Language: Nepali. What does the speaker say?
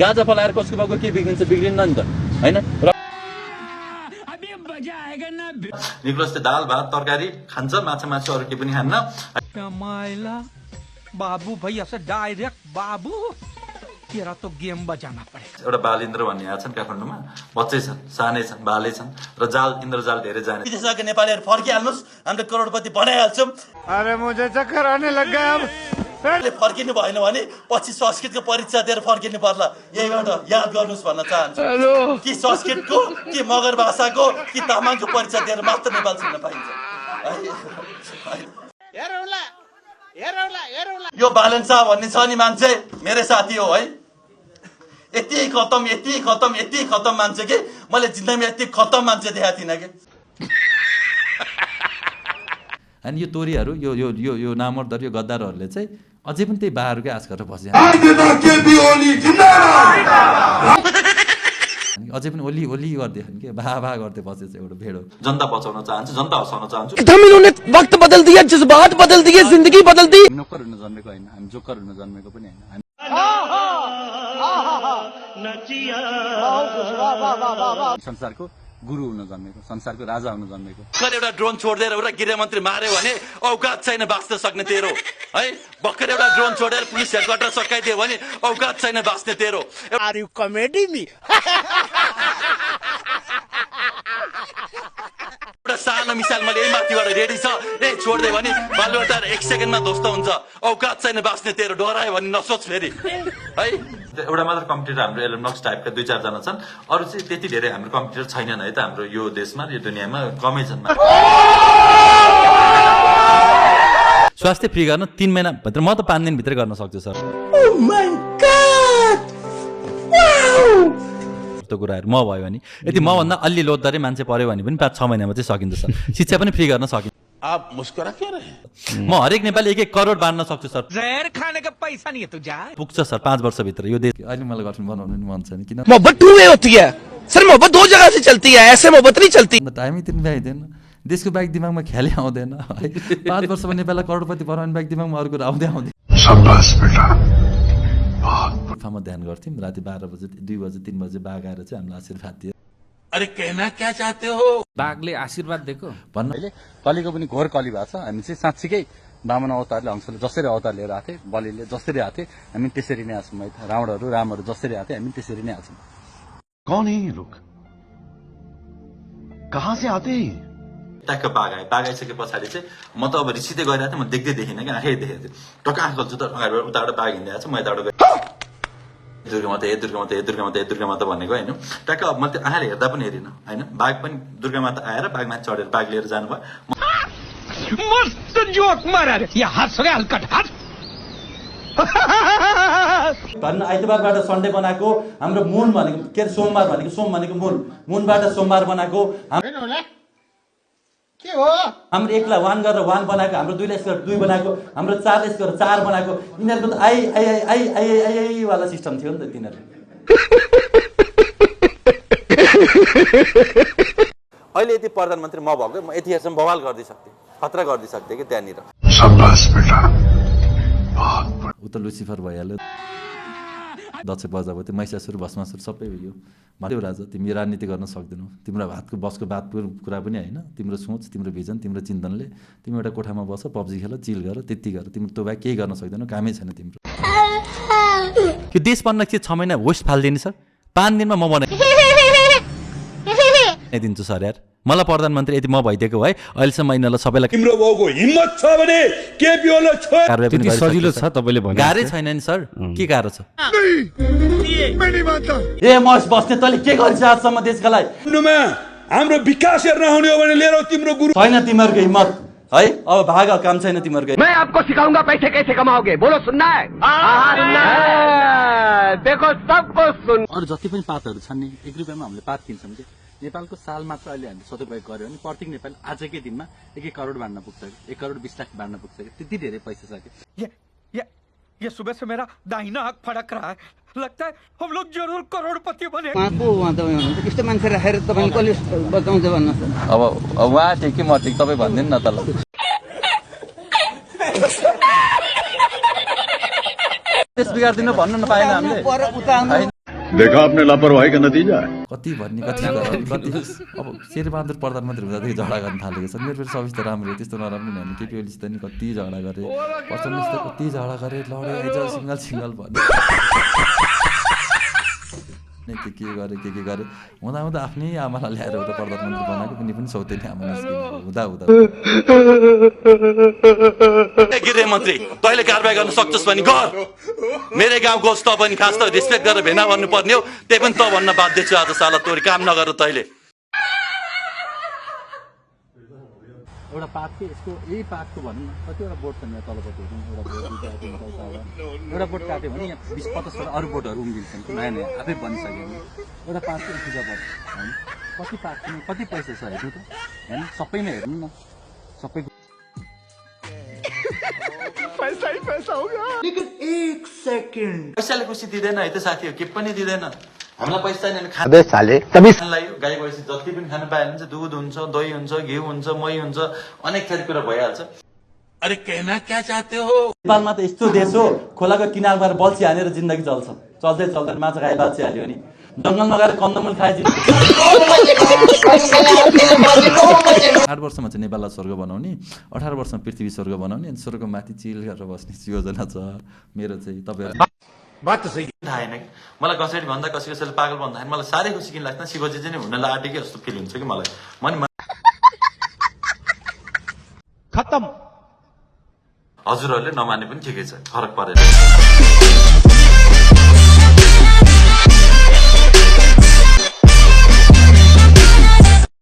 गाजा फलाएर कसको बाउको के बिग्रिन्छ बिग्रिन्न नि त हैन। निकोलसले दाल भात तरकारी खान्छ, माछा मासु अरू के पनि खान्न। बाबू भाई ऐसे डायरेक्ट बाबू तेरा तो गेम बजाना पड़ेगा। एउटा बाल इन्द्र भन्ने आएको छन् काठमाडौँमा, बच्चै छन्, सानै छन्, बालै छन् र जाल इन्द्रजाल धेरै जाने। विदेशका नेपालीहरू फर्किहाल्नुहोस्, हामीले करोडपति बनाइहाल्छौँ। अरे मुझे चक्कर आने लग गया अब। फर्किनु भएन भने पछि संस्कृतको परीक्षा दिएर फर्किनु पर्ला, यहीबाट याद गर्नुहोस् भन्न चाहन्छु। कि संस्कृतको कि मगर भाषाको कि तामाङको परीक्षा दिएर मात्र नेपाल छिर्न पाइन्छ। यो बालन शाह भन्ने छ नि मान्छे, मेरै साथी हो है। यति खतम मान्छे कि मैले जिन्दगीमा यति खतम मान्छे देखाएको थिइनँ कि। अनि यो तोरीहरू यो यो यो यो नामर्दहरू यो गद्दारहरूले चाहिँ अझै पनि त्यही बारकै आश गरेर बसिरहेको अझै पनि ओली ओली गर्दै के भा गर्दै बसेछ एउटा भेडो। जनता बचाउन चाहन्छु, जनता हँसाउन चाहन्छु। हम इन्होंने वक्त बदल दिया, जज्बात बदल दिए, जिंदगी बदल दी। नोकर हुन जन्मेको हैन, हामी जोकर हुन जन्मेको पनि हैन। संसारको गुरु हुन जन्मेको, संसारको राजा हुन जन्मेको। भर्खर एउटा ड्रोन छोडेर एउटा गृहमन्त्री मार्यो भने औकात छैन बाँच्न सक्ने तेरो है। भर्खर एउटा ड्रोन छोडेर पुलिस हेडक्वार्टर सकाइदियो भने औकात छैन बाँच्ने तेरो। Are you comedy me? एउटा सानो मिसाल मैले यही माथिबाट रेडी छ, ए छोड्दै भने बालुवाटार 1 सेकेन्डमा ध्वस्त हुन्छ। औकात छैन बाँच्ने तेरो, डरायो भने नसोच फेरि है। एउटा मात्र कम्पिटिटर हाम्रो एलन मस्क टाइपका 2-4 जना छन्, अरू चाहिँ त्यति धेरै हाम्रो कम्पिटिटर छैनन् है त हाम्रो यो देशमा, यो दुनियाँमा कमै छन्। स्वास्थ्य फ्री गर्न 3 महिना भित्र, म त 5 दिन भित्र गर्न सक्छु सर। कुराहरू म भयो भने यदि म भन्दा अलि लोद्धरै मान्छे पर्यो भने पनि 5-6 महिनामा चाहिँ सकिन्छ सर। शिक्षा पनि फ्री गर्न सकिन्छ। आप मुस्कुरा क्यों रहे? म हरेक नेपाली 1-1 करोड बाँड्न सक्छु सर। जहर खाने का पैसा नहीं है तुझा। पुग्छ सर 5 वर्षभित्र यो देश। अहिले मलाई गर्नु बनाउनु नि मन छैन किन। मोहब्बत टू वे होती है सर, मोहब्बत 2 जगह से चलती है, ऐसे मोहब्बत नहीं चलती। टाइमै तिर्नु भ्याइँदैन, देशको बाइक दिमागमा ख्यालै आउँदैन। 5 वर्षमा नेपाललाई करोडपति बनाउने बाइक दिमागमा अरू कुरा आउँदैन। ठाउँमा ध्यान गर्थ्यौँ, राति 12 बजे 2 बजे 3 बजे बाघ आएर चाहिँ हामीलाई आशीर्वाद दियो। अरे कहना क्या चाहते हो? बाघले आशीर्वाद दिएको भन्नु अहिले कलिको पनि घोर कली भएको छ। हामी चाहिँ साँच्चीकै वामन अवतारले अंशले जसरी अवतार लिएर आथे, बलिले जसरी आथे, हामी त्यसरी नै आछौँ है। रावणहरू रामहरू जसरी आथे, हामी त्यसरी नै आछौँ। कौन है ये लोग? कहाँ से आते हैं? ट्याक्क बाघ आइसके पछाडि चाहिँ म त अब रिसिँदै गइरहेको थिएँ, म देख्दै देखिनँ कि आँखै देखेको थिएँ। टक्क आँखा खोल्छु त अगाडिबाट उताबाट बाघ हिँडिरहेको छ, म यताबाट गएँ दुर्गा माता भनेको होइन। ट्याक्क म त्यो आँखाले हेर्दा पनि हेरिनँ होइन। बाघ पनि दुर्गा माता आएर बाघमाथि चढेर बाघ लिएर जानुभयो। मस्त जोक मारा रे, या हंस रे हल्कट हंस। भन्न आइतबारबाट सन्डे बनाएको हाम्रो मुन भनेको के अरे सोमबार भनेको सोम भनेको मुनबाट सोमबार बनाएको के हो? हाम्रो 1 लाई 1 गरेर 1 बनाएको, हाम्रो 2 लाई गरेर 2 बनाएको, हाम्रो 4 लाई गरेर 4 बनाएको। यिनीहरूको त आई वाला सिस्टम थियो नि त तिनीहरू। अहिले यति प्रधानमन्त्री म भएको म यतिसम्म बवाल गर्दै सक्थेँ, खतरा गर्दै सक्थेँ कि त्यहाँनिर। उता लुसिफर भइहाल्यो, दक्ष प्रजापति, महिषासुर भस्मासुर सबै यो भन्यो राजा तिमी राजनीति गर्न सक्दैनौ। तिम्रो हातको बसको बातको कुरा पनि होइन। तिम्रो सोच, तिम्रो भिजन, तिम्रो चिन्तनले तिमी एउटा कोठामा बस, पब्जी खेल, चिल गर, त्यति गर। तिम्रो त्यो बाहेक केही गर्न सक्दैनौ, कामै छैन तिम्रो। यो देश बन्न के 6 महिना वेस्ट फाल्दिने सर? 5 दिनमा म बनाइदिन्छु सर यार। मलाई प्रधानमन्त्री यदि म भइदिएको है अहिलेसम्म यिनीहरूलाई सबैलाई तिम्रो बाउको हिम्मत छ भने केपी ओली छोड। त्यति सजिलो छ तपाईले भने। गाह्रै छैन नि सर, के गाह्रो छ? ए मस बस्ने तैँले के गरिस् आजसम्म देशका लागि? हाम्रो विकास हेर्न आउने हो भने लिएर तिम्रो गुरु छैन तिमीहरूको हिम्मत है। अब भाग, काम छैन तिमीहरूको। मैं आपको सिखाऊंगा पैसे कैसे कमाओगे, बोलो सुनना है? देखो सबको सुन। अरू जति पनि पातहरू छन् नि 1 रुपियाँमा हामीले पात किन्छौँ कि नेपालको साल मात्र अहिले हामीले सदुपयोग गर्यो भने प्रत्येक नेपाली आजकै दिनमा 1-1 करोड बाँड्न पुग्छ कि 1 करोड 20 लाख बाँड्न पुग्छ कि त्यति धेरै पैसा छ कि। ये सुबह से मेरा दाहिना आँख फड़क रहा है, लगता है हम लोग जरूर करोड़पति बने। त्यस्तो मान्छे राखेर तपाईले कसले बचाउँछ भन्नुहोस्। अब उहाँ ठिक कि म ठिक तपाईँ भन्दिनु न त ल। देश बिगार्दिनु भन्नु नपाएन हामीले। देखा आपने लापरवाही का नतीजा है। कति भन्ने कति गराउने कति अब शेरबहादुर प्रधानमन्त्री हुँदादेखि झगडा गर्न थालेको छ। मेरो फेरि सर्भिस त राम्रो हो, त्यस्तो नराम्रो नि होइन। केपी ओलीसित नि कति झगडा गरेँ, प्रचण्डसित कति झगडा गरेँ, लडेँ आइज सिङ्गल भन्यो, के गरेँ हुँदा हुँदा आफ्नै आमालाई ल्याएर एउटा प्रधानमन्त्री बनाएको, पनि सौतेनी आमा निस्किनु हुँदा गृहमन्त्री तैँले कारवाही गर्न सक्छस् भने गर। मेरै गाउँको होस् त पनि खास त रेस्पेक्ट गरेर भेना गर्नुपर्ने हो, त्यही पनि त भन्न बाध्य छु आज। साला तोरी काम नगर तैँले। एउटा पार्टको यसको यही पार्टको भनौँ न कतिवटा बोर्ड छ यहाँ तलपट्टि एउटा बोर्ड एउटा बोर्ड काट्यो भने यहाँ 20-50वटा अरू बोर्डहरू उम्किन्छन् नयाँ नयाँ आफै बनिसक्यो भने एउटा पार्टको पूजा पर्छ होइन। कति पार्ट कति पैसा छ हेर्नु त होइन, सबैमा हेर्नु न सबै पैसाले खुसी दिँदैन है त साथी हो, के पनि दिँदैन। हामीलाई पैसा छैन खानलाई गाई भैँसी जति पनि खान पायो भने चाहिँ दुध हुन्छ, दही हुन्छ, घिउ हुन्छ, मही हुन्छ, अनेक थरी कुरा भइहाल्छ। अरे कहना क्या चाहते हो? नेपालमा त यस्तो देश हो, खोलाको किनारमा गएर बल्छी हानेर जिन्दगी चल्छ, चल्दै चल्दैन माछा खाए बाछी हाल्यो भने जङ्गलमा गएर कन्दमूल खाए। 8 वर्षमा चाहिँ नेपाललाई स्वर्ग बनाउने, 18 वर्षमा पृथ्वी स्वर्ग बनाउने, अनि स्वर्गको माथि चिल गरेर बस्ने योजना छ मेरो चाहिँ। तपाईँहरू बात त सही थाहा छैन कि मलाई कसैले भन्दा कसैले पागल भन्दाखेरि मलाई साह्रै खुसी किन लाग्छ। शिवजी चाहिँ हुन लाटेको जस्तो फिल हुन्छ कि मलाई। खत्म। हजुरहरूले नमाने पनि ठिकै छ, फरक परेन।